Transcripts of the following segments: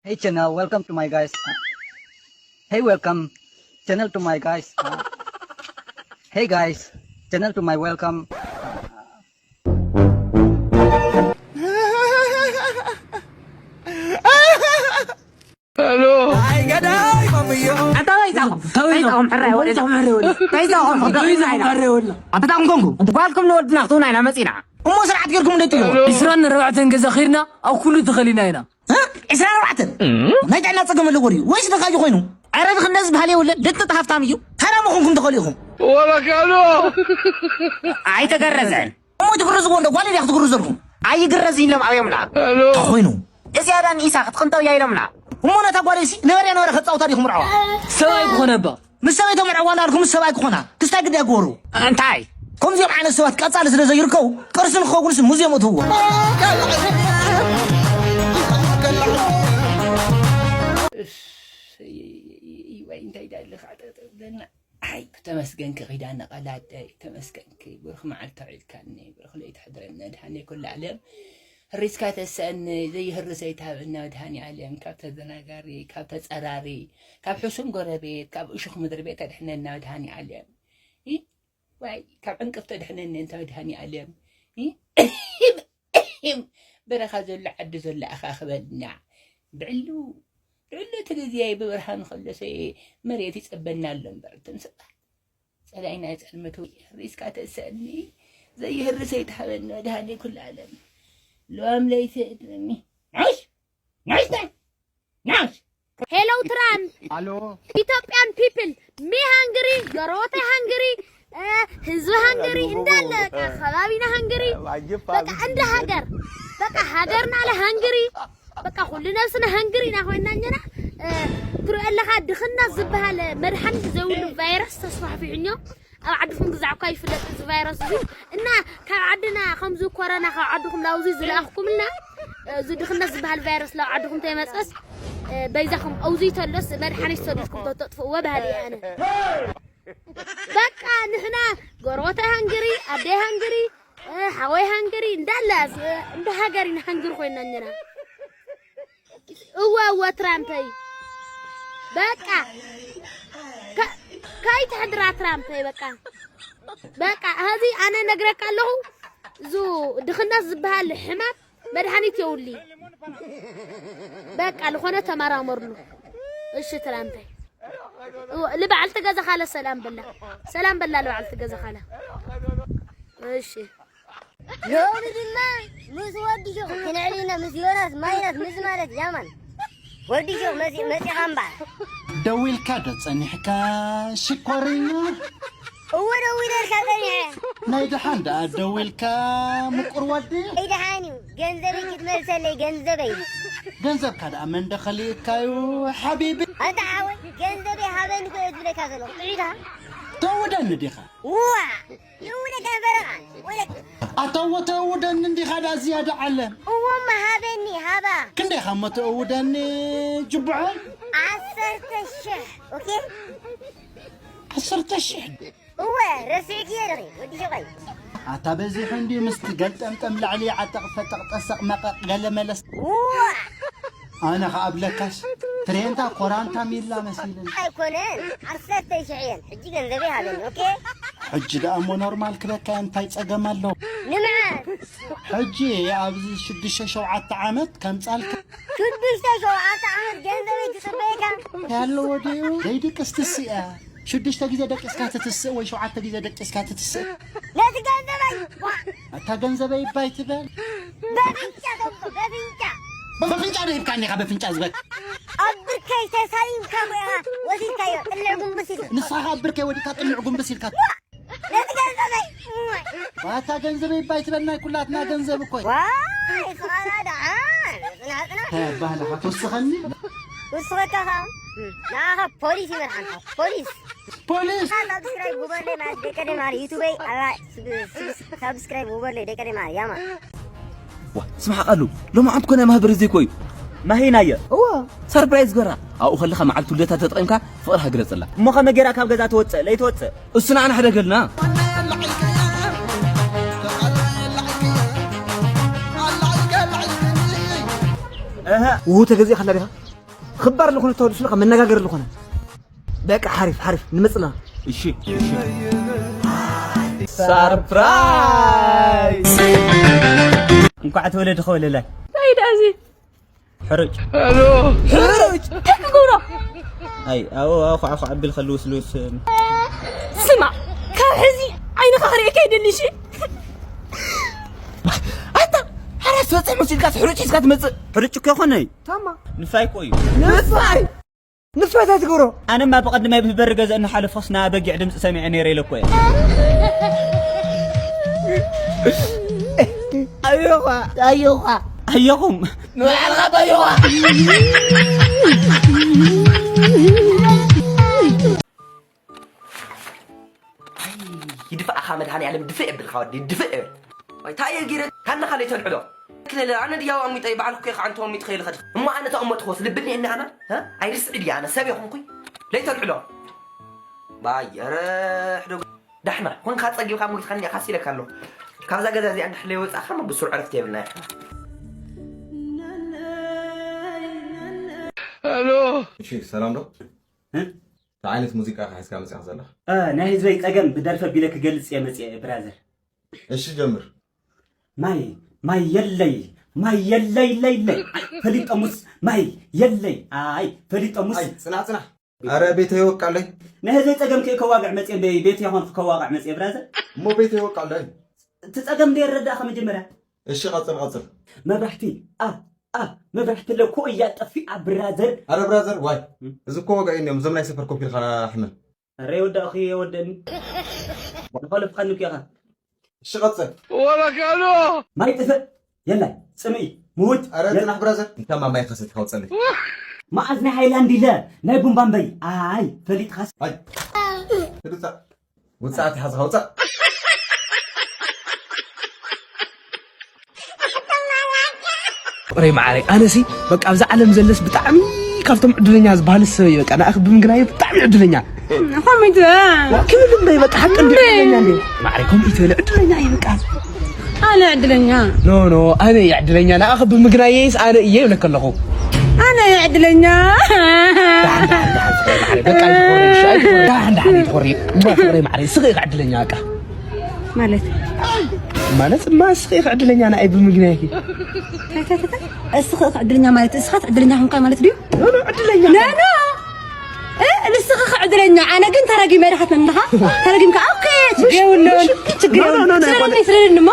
Hey channel, welcome to my guys. Hey, welcome channel to my guys. Hey guys, channel to my welcome. ኣታ እንታይ ጻኹም? እንታይ ጻኹም? ሕራይ ወለ እንታይ ጻኹም? እንታይ ጻኹም? ሕራይ ወለ ኣታ ጻኹም ኮንኩ። ጓልኩም ንወድና ክትውና ኢና መጺና። እሞ ስርዓት ጌርኩም እንዴት እዩ? ዕስራን ኣርባዕተን ገዛ ኺድና ኣብ ኩሉ ተኸሊና ኢና። እ? ዕስራን ኣርባዕተን? ናይ ጥዕና ጸገም ኣለዎ ድዩ? ወይስ ድኻ እዩ ኮይኑ? ኧረ ድኽነት ዝበሃል የብሉን። ደቂ ሃፍታም እዩ። ታዲያ መኹንኩም ተኸሊእኹም? ወላ ካሎ። ኣይተገረዘን። እሞ ትግርዝዎ እንዶ ጓል ድያ ክትግርዘልኩም? ኣይግረዝን ኢሎም ኣብዮምና። ተኾይኑ። እዚኣ ዳ ንኢሳ ክትቕንጠው እያ ኢሎምና። እሞ ነታ ጓል እሲ ነበረ ነበረ ከጻውታ ዲኹም ርዓዋ? ሰብኣይ ክኾነ እባ። ምስ ሰበይቶም ርዓዋ እናልኩም ምስ ሰብኣይ ክኾና ክስታይ ግዳ ግበሩ። እንታይ? ከምዚኦም ዓይነት ሰባት ቀጻሊ ስለ ዘይርከቡ ቅርሲ ንክኸውንስ ሙዚየም እትውዎ። እሰይ፣ ወይ እንታይ ዳሊ ከዓ ጠጠው ብለና። ኣይ ተመስገንኪ ኪዳነ ቃላተይ፣ ተመስገንኪ። ብሩኽ መዓልቲ ኣውዒልካኒ፣ ብሩኽ ለይቲ ሕድረኒ መድሃኔ ኩሉ ዓለም። ህሪስካ ተሰእኒ፣ ዘይህርስ ኣይትሃበና መድሃኔ ዓለም። ካብ ተደናጋሪ፣ ካብ ተጸራሪ፣ ካብ ሕሱም ጎረቤት፣ ካብ እሹኽ ምድሪ ቤት ኣድሕነና መድሃኔ ዓለም። ይ፣ ዋይ፣ ካብ ዕንቅፍቲ ኣድሕነኒ እንተ መድሃኔ ዓለም። ይ፣ በረኻ ዘሎ ዓዲ ዘሎ ኣኻኽበልና። ብዕሉ፣ ብዕሉ እቲ ግዜ ብብርሃን ከሎ ሰ-፣ መሬት ይጸበና ኣሎ እምበር፣ እቶም ሰባት ጸላኢና ጸልመቱ ሪስካ ተሰኒ ዘይህርስ ኣይትሃበኒ መድሃኔ ኩሉ ዓለም። ሎም ለይቲ እድርኒ። ናሽ! ናሽ! ናሽ! Hello Trump. Alo. Ethiopian people, me hungry, Yorote hungry, ህዝቢ ሃንገሪ እንዳለ በቃ ከባቢና ሃንገሪ በቃ እንደ ሀገር በቃ ሀገርና ለሃንገሪ በቃ ሁሉ ነብስና ሃንገሪ ኢና ኮይና እኛና ትሪኦ ኣለኻ ድኽና ዝበሃል መድሓኒት ዘይብሉ ቫይረስ ተስፋሕፊሑ እኛ ኣብ ዓድኹም ግዛዕ እኳ ይፍለጥ እዚ ቫይረስ እዚ እና ካብ ዓድና ከምዚ ኮረና ካብ ዓድኹም ላውዚ ዝለኣኽኩምልና እዚ ድኽነት ዝበሃል ቫይረስ ላብ ዓድኹም ተይመፀስ በይዛኹም ኣውዚ ተሎስ መድሓኒት ሰዲድኩም ተተጥፍእዎ ባህሊ እየ ኣነ በቃ ንሕና ጎረቤተይ ሃንግሪ ኣደይ ሃንግሪ ሓወይ ሃንግሪ እንዳለ እንደ ሃገር ኢና ሃንግሪ ኮይና እኛና እወ እወ ትራምፐይ በቃ ከይትሕድራ ትራምፐይ በቃ በቃ ሀዚ ኣነ ነግረካ ኣለኹ እዙ ድኽነት ዝበሃል ሕማም መድሓኒት የውሊ በቃ ልኾነ ተመራመርሉ እሺ ትራምፐይ ልበዓልቲ ገዛኻለ ሰላም በላ ሰላም በላ ልበዓልቲ ገዛኻለ እሺ ሎሚ ድማ ምስ ወዲ ሹቕ ክንዕል ኢና ምስ ዮናስ ማይናስ ምስ ማለት ያማን ወዲ ሹቕ መፂእኻ እምበኣር ደዊልካ ዶ ጸኒሕካ ሽኮሪና እወ ደዊለልካ ጸኒሐ ናይ ደሓን ደኣ ደዊልካ ምቁር ወዲ ናይ ደሓን እዩ ገንዘበይ ክትመልሰለይ ገንዘበይ ገንዘብካ ደኣ መን ደኸሊእካዩ ሓቢቢ ኣንታ ሓወይ ገንዘበይ ሃበኒ ኮ እየ ዝብለካ ዘለኹ ጥዒታ ተውደኒ ዲኻ ዋ ይውለካ በረኻ ወለክ ኣታ እወ ተእውደኒ እንዲኻ ደኣ ዝያዳ ዓለም እወ መሃበኒ ሃባ ክንደይ ኻሞ ተእውደኒ ጅቡዐ ዓሰርተ ሽሕ ኦኬ ዓሰርተ ሽሕ እወ ረሲዕክዮ ዲኺ ወዲ ሸቆይ ኣታ በዚሑ እንዲ ምስቲ ገልጠምጠም ላዕሊ ዓጠቕ ፈጠቕ ጠሰቕ መቐቕ ገለ መለስ ዋ ኣነ ኸኣ ብለካስ ትሬንታ ኮራንታ ሚላ መሲልን ኣይኮነን ዓሰርተ ሽሕ እየን ሕጂ ገንዘበይ ሃበኒ ኦኬ ሕጂ ደኣ እሞ ኖርማል ክበካ እንታይ ጸገም ኣሎ ንምዓት ሕጂ ኣብዚ ሽዱሽተ ሸውዓተ ዓመት ከምጻልካ ሽዱሽተ ሸውዓተ ዓመት ገንዘበይ ክጽበየካ ያለዎ ድዩ ዘይድቅስ ትስእያ ሽዱሽተ ግዜ ደቂስካ ትትስእ ወይ ሸውዓተ ግዜ ደቂስካ ትትስእ ነቲ ገንዘበይ ዋ ኣታ ገንዘበይ ባይ ትበል በፍንጫ ተምጾ በፍንጫ በፍንጫ ዶ ሂብካኒ ኢኻ በፍንጫ ዝበል ኣብ ብርከይ ተሳሊምካ ኮይኻ ወሲድካዮ ጥልዕ ጉንብስ ኢሉ ንስኻ ኣብ ብርከይ ወዲካ ጥልዕ ጉንብስ ኢልካ ነቲ ገንዘበይ እሞይ ኣታ ገንዘበይ ባይ ትበል ናይ ኩላትና ገንዘብ እኮ እዩ ዋይ ስኻና ደኣ ጽናጽና ባህልኻ ትወስኸኒ ውስኸካ ኸዓ ንዓኻ ፖሊስ ይመርሓንካ ፖሊስ ፖሊስ ሳብስክራይብ ጉበርለይ ማለት ደቀ ደማር ዩቱበይ ኣላ ሳብስክራይብ ጉበርለይ ደቀ ደማር ያማ ዋ ስማዕ ቃሉ ሎማዓንቲ ኮነ ማህበረ ዘይኮዩ ማሂናየ እዎ ሰርፕራይዝ ገራ ኣብኡ ከለኻ መዓልቲ ውልደታ ተጠቒምካ ፍቕርካ ግለፀላ እሞ ከመ ገይራ ካብ ገዛ ትወፅእ ለይትወፅእ እሱ ንዓና ሕደገልና እህ ውሁ ተገዚእካ ኣላ ዲኻ ክባር ዝኾነ ተወድሱ ለኻ መነጋገር ዝኾነ በቃ ሓሪፍ ሓሪፍ ንመጽና። እሺ እሺ። ሳርፕራይዝ። እንኳዕ ተወለድኺ ወለላይ። እንታይ ደኣ እዚ? ሕሩጭ። ሕሩጭ። እንታይ ክገብሮ? ኣይ ኣዎ ኣዎ ኳዕ ኳዕ ኣቢል ከልውስ ልውስ። ስማ ካብ ሕዚ ዓይንኻ ክርእየካ ይደሊ እሺ። ኣታ ሓራስ ትበፅሕ መሲልካስ ሕሩጭ ሒዝካ ትመፅእ? ሕሩጭ እኮ ይኾነ እዩ። ታማ። ንፋይ እኮ እዩ። ንፋይ ንፋይ እንታይ ትገብሮ? ኣነማ ብቐድማይ ብበሪ ገዛ እናሓለፍኩስ ናይ በጊዕ ድምፂ ሰሚዐ ነይረ ኢለ እኮ እየ። ኣዮኻ ኣዮኻ ኣዮኹም ንባዕልኻ ኣዮኻ። ይድፍኣኻ መድሃኒኣለም ድፍእ የብልካ ወዲ ድፍእ እብል። ዋይ ታይ እየ ገይረ ካናኻ ለይተልዕሎ ክለለ ኣነ ድያው ኣሚጠ ይበዓል ኩ ከዓ እንተ ኣሚጥኸ ይልኸድ እሞ ኣነ ተቐመጥኹስ ልብኒ እኒ ኣና ኣይርስዕ ድያ ኣነ ሰብ የኹንኩይ ለይተልዕሎ ባየረ ሕዶ ዳሕና ኮንካ ጸጊብካ ምግትካ እንዲያ ካስ ኢለካ ኣለኹ ካብዛ ገዛ እዚኣ እንድሕር ለይወጻእካ ሞ ብሱር ዕረፍቲ የብልና ኢና እሺ ሰላም ዶ እንታይ ዓይነት ሙዚቃ ኢኻ ሒዝካ መጺኻ ዘለኻ? ናይ ህዝበይ ጸገም ብደርፊ ኣቢለ ክገልጽ እየ መጺአ ብራዘር። እሺ ጀምር። ማይ ማይ የለይ ማይ የለይ ለይ ለይ ፈሊጦሙስ ማይ የለይ ኣይ ፈሊጦሙስ ኣይ ጽናሕ ጽናሕ ኣረ ቤተይ ወቃለይ ናይ ህዝበይ ጸገም ከዋግዕ መጺአ ቤት ያኾን ከዋግዕ መጺአ ብራዘር እሞ ቤተይ ወቃለይ እቲ ጸገም ደይ ረዳእኻ መጀመርያ እሺ ቀጽል ቀጽል መብራህቲ ኣ ኣ መብራህቲ ለኮ እያ ጠፊኣ ብራዘር ኣረ ብራዘር ዋይ እዚ እኮ ወጋ እዩ እዞም ናይ ሰፈር ኮፍ ኢልካ ሕመል ኣረ የወዳእኹ የወደእኒ ንኸለፍኻኒ እኮ ኢኻ እሺ ቀጽል ወላ ካሎ ማይ ጥፍእ የላይ ጽምኢ ምውት ኣረ ጽናሕ ብራዘር እንታማ ማይ ከሰት ካውጸለይ መዓዝ ናይ ሃይላንድ ኢለ ናይ ቡምባምበይ ኣይ ፈሊጥኻስ ኣይ ትግዛእ ውጻእ ኣትሓዝኻ ውጻእ ፍቅረይ መዓረይ ኣነሲ በቃ ኣብዛ ዓለም ዘለስ ብጣዕሚ ካብቶም ዕድለኛ ዝበሃሉ ሰብ እየ በቃ ንኣኺ ብምግናየ ብጣዕሚ ዕድለኛ ከመይ ትበል ክብል እምበይ በቃ ሓቂ እንዲ ዕድለኛ እንዲ መዓረይ ከምኡ ይትበለ ዕድለኛ እየ በቃ ኣነ ዕድለኛ ኖ ኖ ኣነ እየ ዕድለኛ ንኣኺ ብምግናየይስ ኣነ እየ ይብለኪ ኣለኹ ኣነ እየ ዕድለኛ ዳሓን ዳሓን ዳሓን ፍቅረይ መዓረይ በቃ ኣይትኾሪ እሺ ኣይትኾሪ ዳሓን ዳሓን ኣይትኾሪ እሞ ፍቅረይ መዓረይ እስኺ ኢኺ ዕድለኛ በቃ ማለት ማለት እማ እስኺ ኢኺ ዕድለኛ ንኣይ ብምግናይኪ እስኺ ኢኺ ዕድለኛ ማለት እስኻት ዕድለኛ ኹንካ ማለት ድዩ ዕድለኛ ኖ ኖ እ ንስኺ ኸ ዕድለኛ ኣነ ግን ተረጊመ ድሓት ነንኻ ተረጊምካ ኦኬ ችግር የብሉን ችግር የብሉን ስለኒ ስለኒ እሞ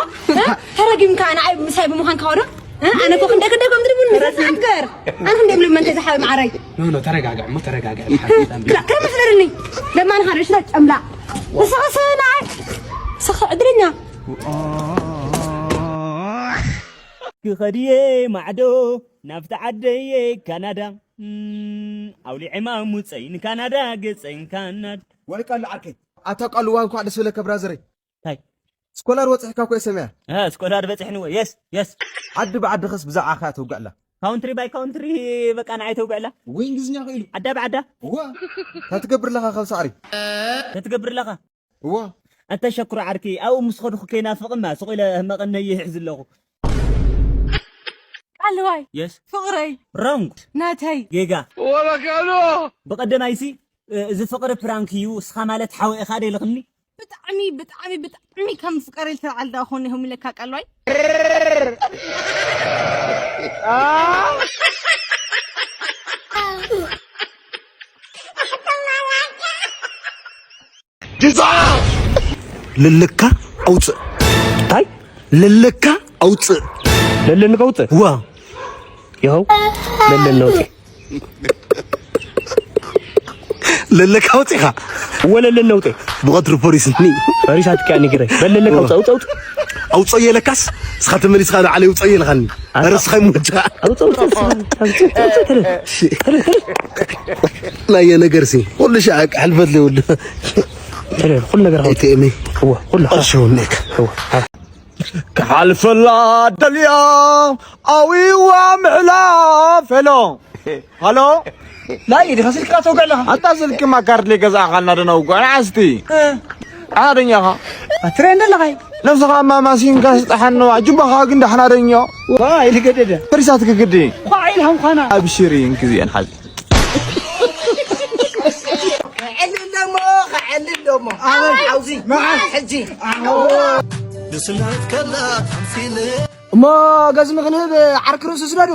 ተረጊምካ ንኣይ ምሳይ ብምዃንካ ወዶ ኣነ ኮ ክንደ ክንደ ከም ድቡን ምሰት ኣትገር ኣነ ክንደ ምልመን ተዝሓብ ማዓረይ ኖ ኖ ተረጋግዕ እሞ ተረጋግዕ ከመስለኒ ለማን ኻደ ሽታ ጨምላ ንስኻ ሰናይ ስኻ ዕድለኛ ክኸድየ ማዕዶ ናብቲ ዓደየ ካናዳ ኣውሊዐ ማሙፀይ ንካናዳ ገፀይ ካናዳ ወልቃ ኣለዓርከይ ኣታ ቃልዋ እንኳዕ ደስ በለካ ብራዘረይ እንታይ ስኮላር በፂሕካ እኮ እየ ሰሚዐ። እ፣ ስኮላር በፂሕኒ እወ። የስ የስ። ዓዲ ብዓዲ ኸስ ብዛዕባኻ እያ ተውግዕላ። ካውንትሪ ባይ ካውንትሪ በቃ ንዓይ ተውግዕላ። ወይ እንግሊዝኛ ኽኢሉ። ዓዳ ብዓዳ። እዋ። እንታይ ትገብር ኣለኻ ካብ ሳዕሪ? እንታይ ትገብር ኣለኻ? እዋ። ኣታ ሸኩር ዓርከይ ኣብኡ ምስ ኸድኹ ከይናፍቕ እማ ስቕ ኢለ መቐነይ ይሕዝ ኣለኹ። ቃልዋይ የስ። ፍቕረይ ሮንግ ናተይ ጌጋ። ብቐደማይሲ እዚ ፍቕሪ ፕራንክ እዩ እስኻ ማለት ሓወይ ኢኻ ዶ ኢልኽኒ? ብጣዕሚ ብጣዕሚ ብጣዕሚ ከም ፍቀር ኢልካ ዓልዳ ኾነ ይሁም ኢለካ ቀልዋይ ልልካ ኣውፅእ እንታይ ልልካ ኣውፅእ ለለኒ ከውፅእ ዋ ይኸው ለለኒ ኣውፅእ ለለካ ኣውፂኻ ወለለ ነውጤ ብቐትሪ ፖሊስ ኒ ፈሪሳትካ ንግረ በለለካ ኣውፀ ኣውፀ ኣውፀ ኣውፀዮ ለካስ እስኻ ተመሊስኻ ንዓለይ ውፀዮ ኢልኻኒ ኧረ እስኻ ይሞጃ ኣውፀ ኣውፀ ናየ ነገር ሲ ኩሉ ሻዕ ሕልፈት ለይብሉ ኩሉ ነገር ኤቲኤም ኩሉ ቅርሺ ውኔክ ክሓልፈላ ደልያ ኣዊዋ ምሕላፍ ሄሎ ሃሎ ናይ ኢድኻ ስልክካ ተውግዕ ኣለኻ ኣታ ስልክማ ካርድ ለይገዛእኻልና ደነውጎ ንዓስቲ ሓደኛኻ ትሬንድ ኣለኻይ ነብስኻ ኣማማሲንካ ስጥሓኖ ኣጅባኻ ግን ዳሕና ደኛ ዋ ኢልገደደ ፈሪሳትክ ግዲ ኳ ኢልሃም ኳና ኣብሽሪ እንክዚአን ሓዚ ኣበይ? ኣብዚ። መዓስ? ሕጂ። ኣዎ። ንስነት ከላ ተምሲል። እሞ ገዝሚ ክንህብ ዓርኪ ርእሱ ስደዱ።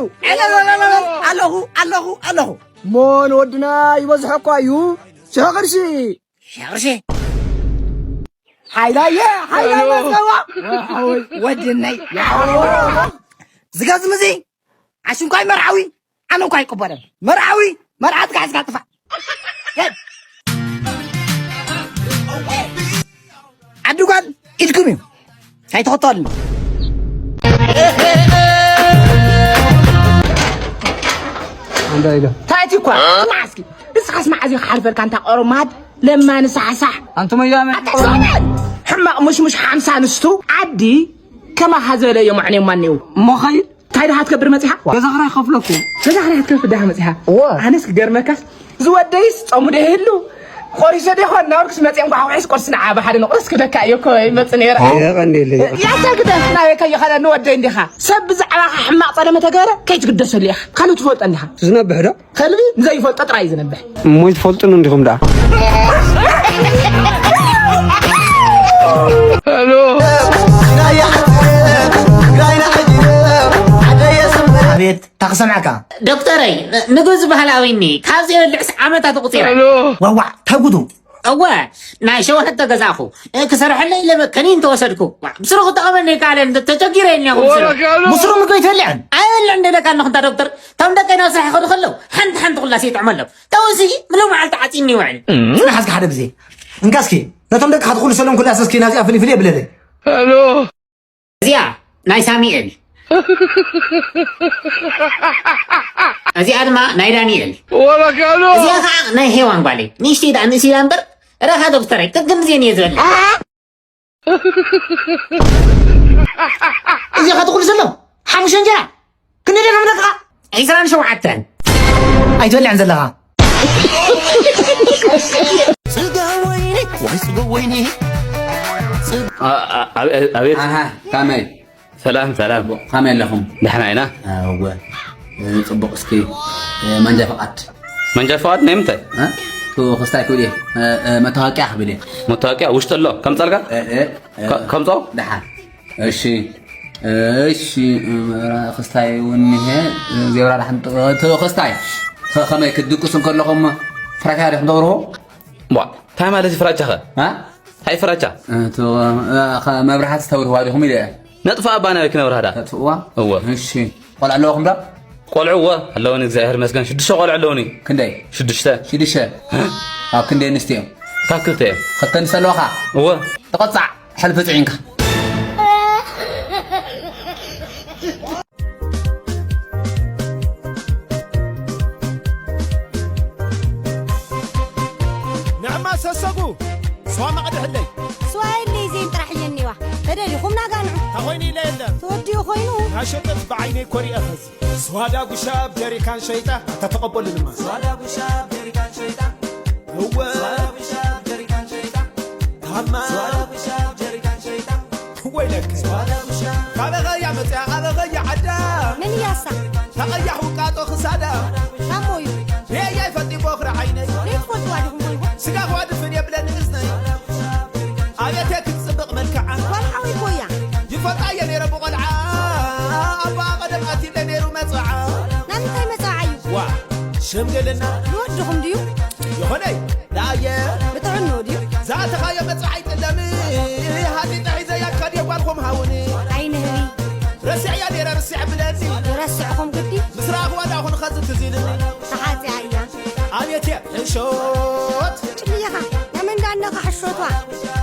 ኣለኹ፣ ኣለኹ፣ ኣለኹ። እሞ ንወድና ይበዝሖ እኳ እዩ። ሽሕ ቅርሺ። ሽሕ ቅርሺ። ሓይላየ፣ ሓይላየ መዝገቦ። ወድነይ። ዝገዝሚ እዚ ኣሽንኳይ መርዓዊ ኣነ እንኳ ኣይቅበለን። መርዓዊ መርዓትካ ሒዝካ ጥፋእ። ሄድ። ዓዲ ጓል ኢድኩም እዩ። ኣይትኸተሉኒ። እንታይ ኢለ? ታይቲ እኳ ስማዕ እስኪ። ንስኻስ መዓዝ እዩ ክሓልፈልካ እንታ ቆርማድ ለማኒ ሳሕሳሕ? ኣንቱም ኣያመ ኣታ ሰብኣይ! ሕማቕ ሙሽሙሽ ሓምሳ ኣንስቱ ዓዲ ከማኻ ዝበለ እዮም ኣዕንዮማ እኒአው። እሞ ኸይድ እንታይ ደኣ ክትገብር መጺኻ? ገዛ ክራይ ከፍለኩ። ገዛ ክራይ ክትከፍል ደኣ መጺኻ? እወ። ኣነስ ክገርመካስ፣ ዝወደይስ ጾሙ ዶ ይህሉ? ቆሪሰ ዶ ይኾን? ናብርክስ መጺኦም ጓዕጒዕስ ቁርሲ ንዓ ብሓደ ንቑርስ ክብለካ እየ እኮ ይመጽእ ነይረ። የቐንየለይ። ያታ ግደፍ፣ ናበይ ከይኸደ ንወደይ እንዲኻ። ሰብ ብዛዕባኻ ሕማቕ ጸለመ ተገበረ፣ ከይትግደሰሉ ኢኻ። ካልእ ትፈልጦ እንዲኻ። ትዝነብሕ ዶ? ከልቢ ንዘይፈልጦ ጥራይ እዩ ዝነብሕ። እሞ ይትፈልጡን እንዲኹም ደኣ። ኣቤት፣ እንታይ ክሰምዓካ? ዶክተረይ፣ ን-፣ ምግቢ ዝበሃል ኣበይኒ? ካብ ዘይበልዕስ ዓመታት ኣቑጺረ። ዋዋዕ፣ እንታይ ጉዱ? እወ፣ ናይ ሸውሃት ተገዛእኹ። እ፣ ክሰርሐለይ ኢለ ከኒን ተወሰድኩ። ዋ፣ ብስሩ ክጠቐመኒ ይከኣል እየ፣ እንተ-፣ ተቸጊረ እየ እኒኣ፣ ብስሩ። ብስሩ ምግቢ ኣይትበልዕን? ኣይበልዕን ደለካ ኣለኹ፣ እንታ ዶክተር። እቶም ደቀይ ናብ ስራሕ ይኸዱ ከለዉ፣ ሓንቲ ሓንቲ ኩላስ ይጥዕመሎም። ተው፣ እዚ ምሉእ መዓልቲ ዓጺኒ ይውዕል። ጽናሕ እስኪ ሓደ ግዜ። እንካ እስኪ፣ ነቶም ደቅኻ ትኹልሰሎም ኩላስ እስኪ ናዚኣ ፍልይ ፍልይ የብለለይ። እዚኣ ናይ ሳሚኤል። እዚኣ ድማ ናይ ዳንኤል። ወረጋሎ። እዚኣ ከዓ ናይ ሄዋን ጓለይ። ንእሽተይ ደኣ ንእስ ኢላ እምበር፣ ረኻ ዶክተረይ፣ ቅድም ዜን እየ ዝበልዕ። እዚኣ ትኹልሰሎም ሓሙሽተ እንጀራ። ክንደይ ደኣ ደቕኻ? ዒስራን ሸውዓተን። ኣይትበልዕን ዘለኻ። ጽጋ ወይኒ፣ ዋይ ጽጋ ወይኒ። አ-፣ አ-፣ ኣቤ-፣ ኣቤት። ኣሃ፣ ካመይ? ሰላም፣ ሰላም። ካመይ ኣለኹም? ደሕና ኢና። እወ። እ፣ ጽቡቕ፣ እስኪ፣ እ፣ መንጃ ፍቓድ። መንጃ ፍቓድ ናይ ምንታይ? እ? ቱ ክስታይ ክብል እየ። እ፣ እ፣ መታወቂያ ክብል እየ። መታወቂያ ውሽጢ ኣሎ፣ ከምጸልካ? እ፣ እ፣ እ፣ ከ-፣ ከምጾ? ደሓን። እሺ፣ እሺ፣ መብራ ክስታይ እውን እኒሀ፣ ዜብራ ዳሕን ጥ-፣ ጥ-፣ ክስታይ። ከ-፣ ከመይ ክትድቅሱ እንከለኹም ፍራቻ ዲኹም ተብርሁ? ቧ፣ እንታይ ማለት እዩ ፍራቻ ኸ? አ? እንታይ ፍራቻ? እቱ፣ እ፣ ኸ-፣ መብራህቲ ተብርህዋ ዲኹም ኢለ እየ። ነጥፋ ኣባ ናበይ ክነብርሃ ዳ? ነጥፍእዋ? እወ። እሺ። ቆልዓ ኣለዋኹም ዶ? ቆልዑ እወ ኣለውኒ፣ እግዚኣብሔር ይመስገን። ሽዱሽተ ቆልዑ ኣለውኒ። ክንደይ? ሽዱሽተ። ሽዱሽተ? ኣብ ክንደይ ኣንስትዮ? ካብ ክልተ እዮም። ክልተ ኣንስትዮ ኣለዋኻ? እወ። ተቐጻዕ። ሕልፊ ጽዒንካ። ንዕማ ሰሰጉ፣ ስዋ መቕድሕለይ። ስዋ የለይ፣ ዜን ጥራሕ እየ እኒዋ። ተደሊኹም ናጋንዑ። እንታ ኾይኑ ኢለ የለን። ተወዲኡ ኾይኑ። ናሸጠት ብዓይነይ ኮሪአ ኸዚ። ስዋ ዳጉሻ ኣብ ጀሪካን ሸይጣ፣ ኣታ ተቐበሉ ድማ። ስዋ ዳጉሻ ኣብ ጀሪካን ሸይጣ። እወ። ስዋ ዳጉሻ ኣብ ጀሪካን ሸይጣ። ታማ። ስዋ ዳጉሻ ኣብ ጀሪካን ሸይጣ። ወይለከ። ስዋ ዳጉሻ። ካበኸያ መጽያ፣ ኣበኸያ ዓዳ። መን እያ እሳ? ተቐያሕ ውቃጦ ክሳዳ። ታሞ እዩ። ሬያ ይፈጢ ቦኽሪ ዓይነይ። ዘይትፈልጥዋ ዲኹም ኮይንኩም? ስጋ ኸዋ ድፍን የብለኒ እዝነይ። ኣቤት ክትጽብቕ መልክዓ። ጓል ሓወይ እኮ እያ። ይፈልጣ እየ ነይረ ብቖልዓ። ኣቦኣ ቀደም ኣትይለ ነይሩ መጽዓ። ናብ ምንታይ መጽዓ እዩ? ዋ፣ ሽምግልና። ንወድኹም ድዩ? ይኾነይ፣ ደኣየ። ብጥዕንኡ ድዩ? ዝኣተኻዮ መጽዓ ኣይጥለሚ። ሃጢጠ ሒዘያ ክኸድ እየ ጓልኹም ሃውኒ። ኣይንህቢ። ረሲዐያ ነይረ ርስዕ ብለኒ። ይረስዕኹም ግዲ። ምስ ረኣኽዋ ደኣ ኹን ኸዚ ትዝ ኢልኒ። ተሓጽያ እያ። ኣቤት እየ ሕሾት። ጭልየኻ፣ ናይ መንጋነኻ ሕሾቷ።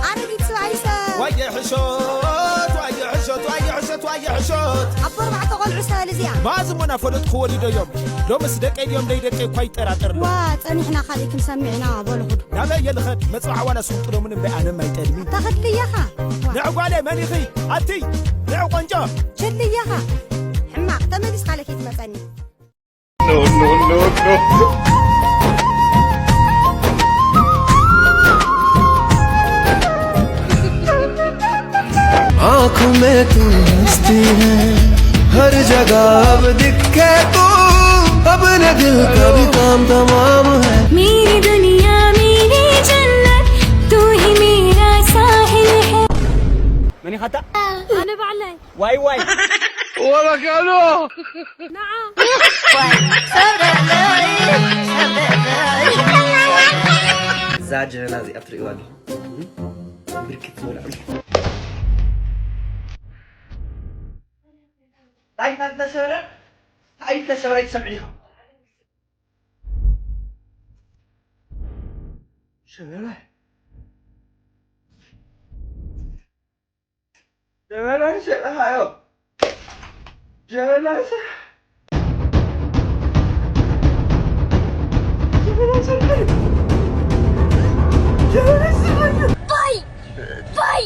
ኣረጊት ሰብኣይሰ። ዋየ ሕሾት፣ ዋየ ሕሾት፣ ዋየ ሕሾት፣ ዋየ ሕሾት። ኣቦ ኣርባዕተ ቆልዑ ሰበል እዚኣ። መኣዝ እሞ ናፈለጥኩ ወሊዶ እዮም። ሎምስ ደቀይ ድዮም ደይ ደቀይ እኳ ይጠራጠር ኣሎ። ዋ፣ ጸኒሕና ካልእ ክንሰምዕ ኢና፣ በሉ ኹዱ። ናበይ እየ ልኸድ? መጽባዕ ዋላ ስውጥሎምን እምበይ ኣነም ኣይጠልሚ። ኣታ ክድልየኻ። ዋ። ንዕ ጓለ መን ኢኺ? ኣትይ፣ ንዕ ቆንጆ። ችልየኻ። ሕማቕ፣ ተመሊስካ ለኪ ትመጸኒ። आंखों में तू हंसती है, हर जगह अब दिखे तू, अब न दिल का भी काम तमाम है। मेरी दुनिया मेरी जन्नत, तू ही ዋይ ዋይ። ወበካሎ ንዓ እዛ ጀበና እዚኣ ትርእዋ ኣለኹም። ብርክት ዝበለ ዕልፉ። እንታይ እናተሰበረ እንታይ እናተሰበረ ኣይትሰምዕን ኢኹም። ሸበላ ሸበላ ሸበላ ሸበላ ሸበላ ሸበላ ባይ ባይ